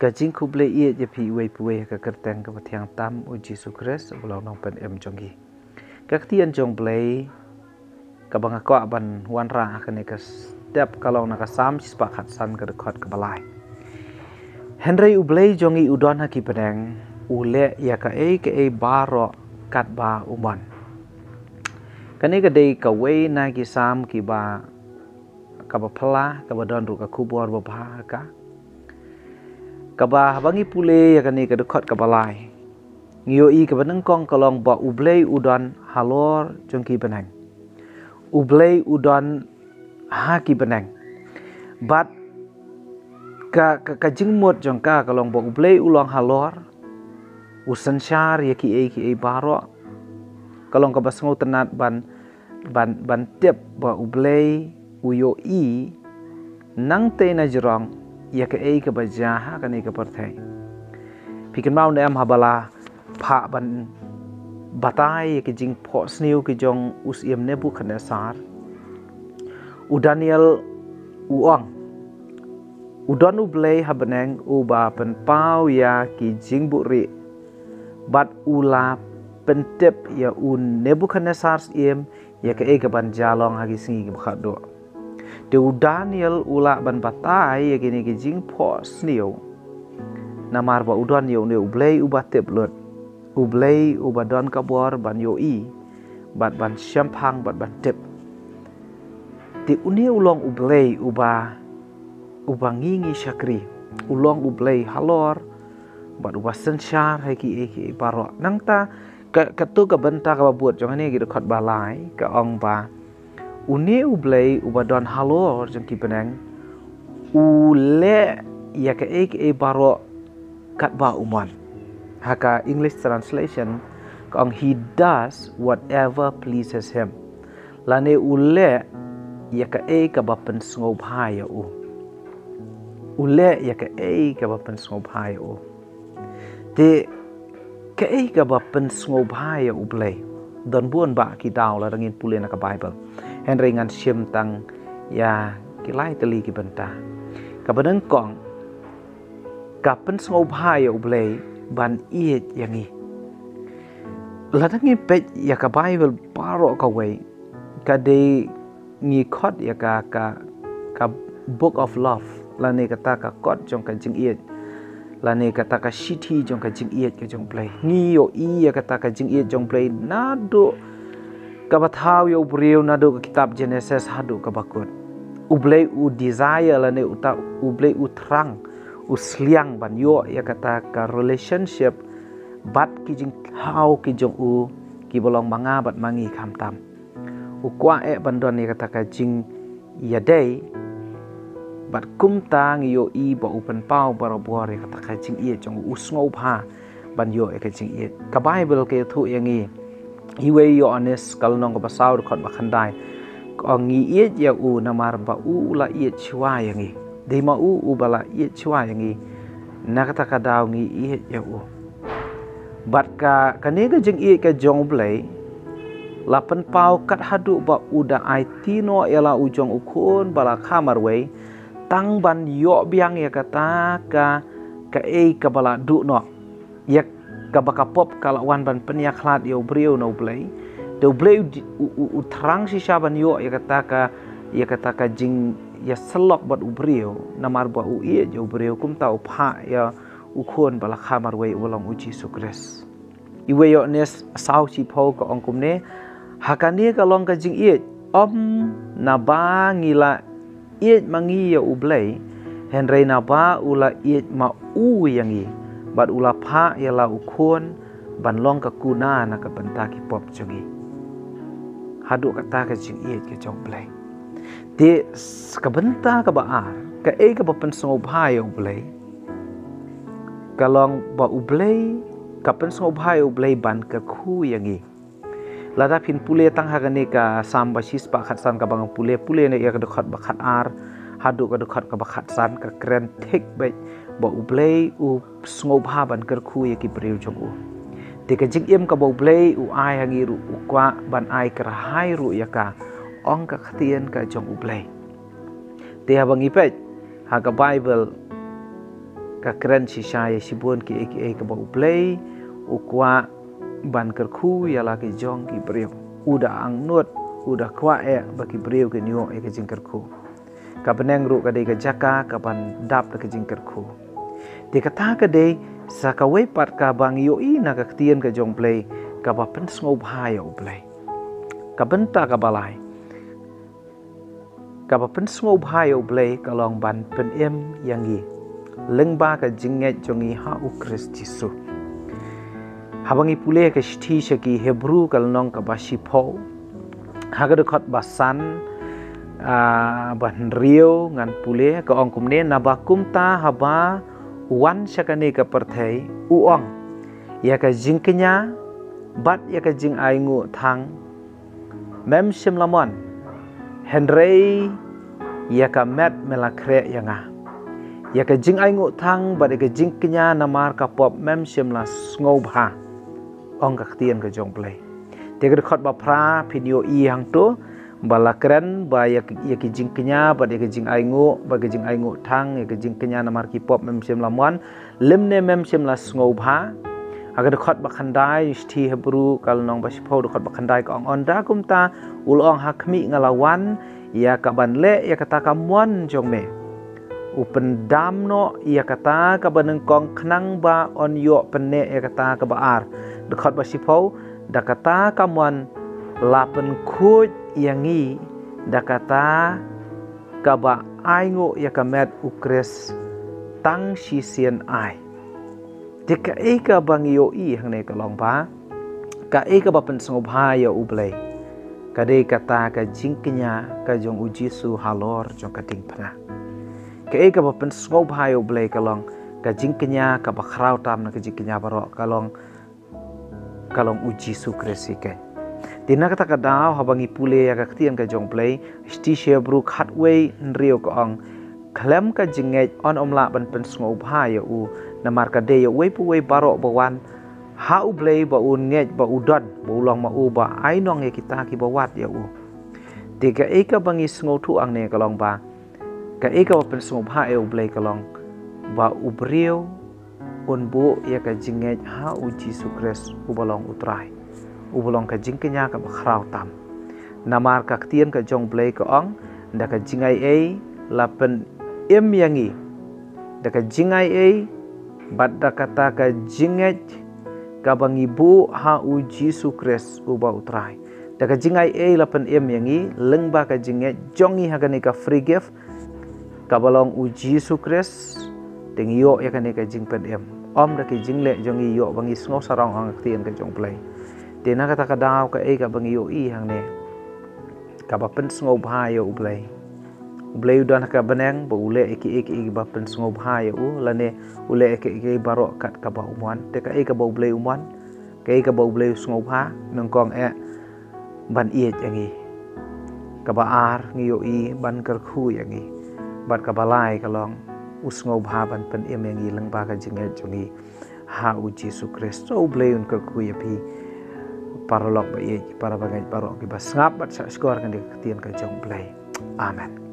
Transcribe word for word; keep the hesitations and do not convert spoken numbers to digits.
Ka jingkhublei ïeit ïa phi uwei pa uwei ha ka kyrteng kaba thiang tam u Jisu Khrist uba long Nongpynim jong ngi. Ka ktien jong Blei kaba nga kwah ban wanrah ha kane ka step ka long na ka Salm shispah khatsan ka dkhot kaba lai. Hynrei U Blei jong ngi u don ha ki bneng, u leh ïa kaei kaei baroh katba u mon. Kane ka dei kawei na ki Salm kiba kaba phylla, kaba don ruh ka khubor babha ha ka. Kaba haba ngi pule ïa kane ka dkhot kaba lai, ngi ïohi kaba nyngkong ka long ba U Blei u don halor jong ki bneng. U Blei u don ha ki bneng. Bad ka, ka, ka jingmut jong ka ka long ba U Blei u long halor, u synshar ïa kiei kiei baroh. Ka long kaba sngewtynnat ban, ban, ban tip ba U Blei u ïohi nangtei na jrong ïa kaei kaba jia ha kane ka pyrthei. Phi kynmaw ne em haba la phah ban batai ïa ki jingphohsniew ki jong u syiem Nebukhadnessar, u Daniel u ong, u don U Blei ha bneng uba pynpaw ïa ki jingbuhrieh, bad u la pyntip ïa u Nebukhadnessar syiem ïa kaei kaban jia long ha ki sngi kiba khatduh. Te u Daniel u lah ban batai ïa kine ki jingphohsniew. Namar ba u don ïa une U Blei uba tip lut. U Blei uba don ka bor ban ïohi, bad ban shemphang, bad ban tip. Te une u long U Blei uba, uba ngi ngi shakri. U long U Blei halor, bad uba synshar ha kiei kiei baroh. Nangta ka, katto ka bynta kaba bud jong kane ka dkhot ba lai ka ong ba une U Blei uba don halor jong ki bneng u leh ïa kaei kaei baroh katba u mon. Ha ka English translation ka ong, "He does whatever pleases him." Lane u leh ïa kaei kaba pynsngewbha ïa u. U leh ïa kaei kaba pynsngewbha ïa u. Te kaei kaba pynsngewbha ïa U Blei? Don bun bah ki daw lada ngin pule na ka Baibl. Hynrei ngan shim tang ïa ki lai tylli ki bynta. Kaba nyngkong, ka pynsngewbha ïa U Blei ban ïeit ïa ngi. Lada ngin peit ïa ka Baibl baroh kawei, ka dei ngi khot ïa ka, ka, ka Book of Love, lane kata ka kot jong ka jingïeit, lane kata ka shithi jong ka jingïeit ka jong U Blei. Ngi ïohi ïa kata ka jingïeit jong U Blei naduh kaba thaw ïa u briew, naduh ka kitab Genesis haduh kaba kut. U Blei u desire lane uta, U Blei u thrang, u sliang ban ïoh ïa kata ka relationship bad ki jingthaw ki jong u kiba long ma nga bad ma ngi khamtam. U kwah eh ban don ïa kata ka jingïadei, bad kumta ngi ïohi ba u pynpaw barabor ïa kata ka jingïeit jong u, u sngewbha ban ïoh ïa ka jingïeit. Ka Baibl ka ïathuh ïa ngi, iwei Ïoannis ka lynnong kaba saw dkhot ba khyndai, ka ong, ngi ïeit ïa u namar ba u la ïeit shuwa ïa ngi. Dei ma u uba la ïeit shuwa ïa ngi, na kata ka daw ngi ïeit ïa u. Bad ka, kane ka jingïeit ka jong U Blei la pynpaw kat haduh ba u da aiti noh ïa la u jong u khun ba la kha marwei, tang ban ïoh biang ïa kata ka, kaei kaba la duh noh, ïa kaba ka pop ka la wan ban pynïakhlad ïa u briew na U Blei. Te U Blei u di-, u, u, u thrang shisha ban ïoh ïa kata ka, ïa kata ka jingïasyllok bad u briew, namar ba u ïeit ïa u briew, kumta u phah ïa u khun ba la kha marwei uba long u Jisu Khrist. Iwei Ïoannis saw shiphew ka ong kumne, ha kane ka long ka jingïeit, ym naba ngi la ïeit ma ngi ïa U Blei, hynrei naba u la ïeit ma u ïa ngi, bad u la phah ïa la u khun ban long ka kuna na ka bynta ki pop jong ngi. Haduh kata ka jingïeit ka jong U Blei. Te s-, ka bynta kaba ar, kaei kaba pynsngewbha ïa U Blei? Ka long ba U Blei, ka pynsngewbha ïa U Blei ban kyrkhu ïa ngi. Lada phin pule tang ha kane ka Salm ba shispah khatsan kaba nga pule, pule ne ïa ka dkhot ba khatar haduh ka dkhot kaba khatsan, ka kren thik beit ba U Blei u sngewbha ban kyrkhu ïa ki briew jong u. Te ka jingim kaba U Blei u ai ha ngi ruh u kwah ban ai kyrhai ruh ïa ka, ong ka ktien ka jong U Blei. Te haba ngi peit ha ka Baibl, ka kren shisha ïa shibun kiei kiei kaba U Blei u kwah ban kyrkhu ïa la ki jong ki briew. U da angnud, u da kwah eh ba ki briew kin ïoh ïa ka jingkyrkhu. Ka bneng ruh ka dei ka jaka kaban dap da ka jingkyrkhu. Te kata ka dei sa kawei pat kaba ngi ïohi na ka ktien ka jong U Blei kaba pynsngewbha ïa U Blei. Ka bynta kaba lai kaba pynsngewbha ïa U Blei ka long ban pynim ïa ngi lyngba ka jingngeit jong ngi ha U Khrist Jisu. Haba ngi pule ka shithi sha ki Hebru ka lynnong kaba shiphew, ha ka dkhot ba san, ah, ba hynriew ngan pule, ka ong kumne: Naba kumta haba u wan sha kane ka pyrthei, u ong, ïa ka jingkñia bad ïa ka jingainguh thang mem shym la mon, hynrei ïa ka met me la khreh ïa nga. Ïa ka jingainguh thang bad ïa ka jingkñia namar ka pop mem shym la sngewbha, ong ka ktien ka jong U Blei. Te ka dkhot ba phra phin ïohi hangto ba la kren ba ïa ki, ïa ki jingkñia bad ïa ki jingainguh, bad ki jingainguh thang, ïa ki jingkñia namar ki pop mem shym la mon, lymne mem shym la sngewbha. Ha ka dkhot ba khyndai shithi Hebru ka lynnong ba shiphew, dkhot ba khyndai ka ong: Ynda kumta u la ong, ha khmih, nga la wan ïa kaban leh ïa kata ka mon jong me. U pyndam noh ïa kata kaba nyngkong khnang ba yn ïoh pynneh ïa kata kaba ar. Dkhot ba shiphew: Da kata ka mon la pynkhuid ïa ngi da kata kaba ainguh ïa ka met U Khrist tang shisien ai. Te kaei kaba ngi ïohi hangne ka long ba kaei kaba pynsngewbha ïa U Blei ka dei kata ka jingkñia ka jong U Jisu halor jong ka diengphna. Kaei kaba pynsngewbha ïa U Blei ka long ka jingkñia kaba khraw tam na ka jingkñia baroh, ka long, ka long U Jisu Khrist hi keiñ. Te na kata ka daw haba ngi pule ïa ka ktien ka jong U Blei, shithi Hebru khatwei hynriew ka ong: Khlem ka jingngeit yn ym lah ban pynsngewbha ïa u, namar ka dei ïa uwei pa uwei baroh ba wan ha U Blei ba un ngeit ba u don, ba u long ma u, ba ainong ïa kita kiba wad ïa u. Te kaei kaba ngi sngewthuh hangne ka long ba kaei kaba pynsngewbha ïa U Blei ka long ba u briew un buh ïa ka jingngeit ha U Jisu Khrist uba long U Trai, uba long ka jingkñia kaba khraw tam. Namar ka ktien ka jong U Blei ka ong: Da ka jingaiei la pynim ïa ngi, da ka jingaiei bad da kata ka jingngeit kaba ngi buh ha U Jisu Khrist uba U Trai. Da ka jingaiei la pynim ïa ngi lyngba ka jingngeit jong ngi ha kane ka free gift kaba long U Jisu Khrist. Te ngi ïoh ïa kane ka jingpynim, ym da ki jingleh jong ngi, ïoh ba ngi sngewsarong, ong ka ktien ka jong U Blei. Te na kata ka daw kaei kaba ngi ïohi hangne kaba pynsngewbha ïa U Blei? U Blei u don ha ka bneng ba u leh ïa kiei kiei ba pynsngewbha ïa u, lane u leh ïa kiei kiei baroh kat kaba u mon. Te kaei kaba U Blei u mon, kaei kaba U Blei u sngewbha? Nyngkong eh, ban ïeit ïa ngi. Kaba ar, ngi ïohi ban kyrkhu ïa ngi. Bad kaba lai ka long u sngewbha ban pynim ïa ngi lyngba ka jingngeit jong ngi ha U Jisu Khrist. To U Blei un kyrkhu ïa phi, paralok ba ïeit, para bangeit baroh kiba sngap bad shah shkor kane ka ktien ka jong U Blei. Amen.